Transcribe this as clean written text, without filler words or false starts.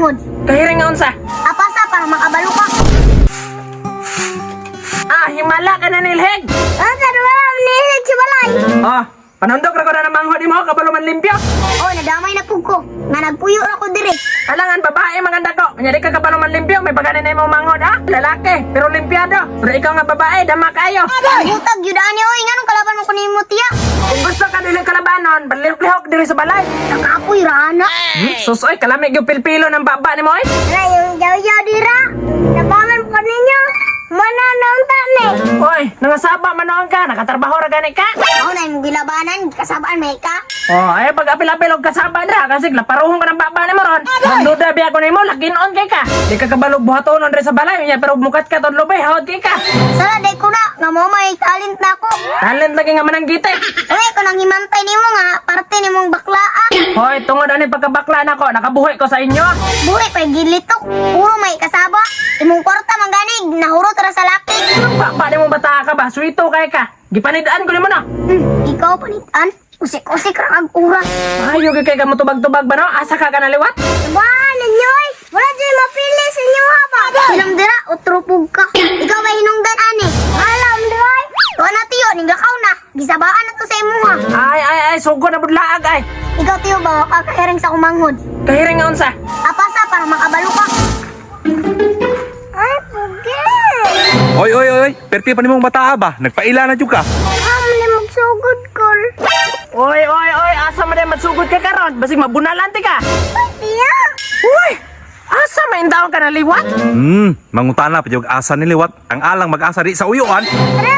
manghod. Kahiring nga unsa? Apasa para makabalo ka. Ah, himala ka na nilheg. Unsa wala nilhig sa balay? Ah, panundok ra ko na ng manghod nimo, kabalo man limpyo. Oh, nadamay na pug ko. Nga nagpuyo ra ko dire. Alangan babae maganda ko. Nya di ka kabalo man limpyo, may pagani na imong manghod ha. Lalaki, pero limpyado. Pero ikaw nga babae, dama kayo. Butag yun ani oy, nganong kalaban mo ko nimo tiya? Kung gusto ka dili kalabanon, balihok-lihok diri sa balay. Nakapoy ra ana. Sus oy, kalami gyud pilpilo ng baba nimo oy. Ra yung yaw-yaw dira. Nabangan ko ninyo. Mana naunta ni. Oy, nangasaba man noon ka, nakatrabaho ra gani ka. Mao na imong gilabanan, kasabaan may ka. Oh, ay pag apil-apil og kasaba dira kasi laparuhon ka ng baba nimo ron. Magduda biya ko nimo, laginon kay ka. Di ka kabalog buhatonon diri sa balay, nya pero mukat ka tod lubay, hawod kay ka. Sala day ko na nga mo may talent na ako. Talent lagi nga mananggite. Uy, ko nang himantay nimo nga parte nimong baklaa. Hoy, tungod ani pagkabakla nako, nakabuhi ko sa inyo. Buhi pa gilitok, puro may kasaba. Imong kwarta man gani, nahurot ra sa laki. Anong baba nimo bata ka ba? Swito kay ka. Gipanidaan ko nimo na. Ikaw panitan, usik-usik ra kag oras. Ayo gyud kay ka mo tubag-tubag ba no? Asa ka naliwat? Sabahan ninyo ay, wala dyan mapili sa inyo ha ba? Hilom dira, utrupog ka. Ikaw ba hinungdan ani? Alam dira ay. Tuwa na tiyo, ninglakaw na. Gisabaan na to sa imuha. Ay ay ay, sugo na budlaag ay. Ikaw tiyo ba, kakahiring sa kumanghod. Kahiring nga unsa? Apasa para makabalo ka. Ay, pugi! Oy, oy, oy, perti pa nimong bata ba? Nagpaila na jud ka. Amo na magsugod kol. Oy oy oy, asa man day magsugod ka karon? Basig mabunalan ti ka. Ay, tiyo! Uy! Asa man indawon ka naliwat? Mangutana pa jud asa niliwat. Ang alang mag-asa di sa uyuan. Tara,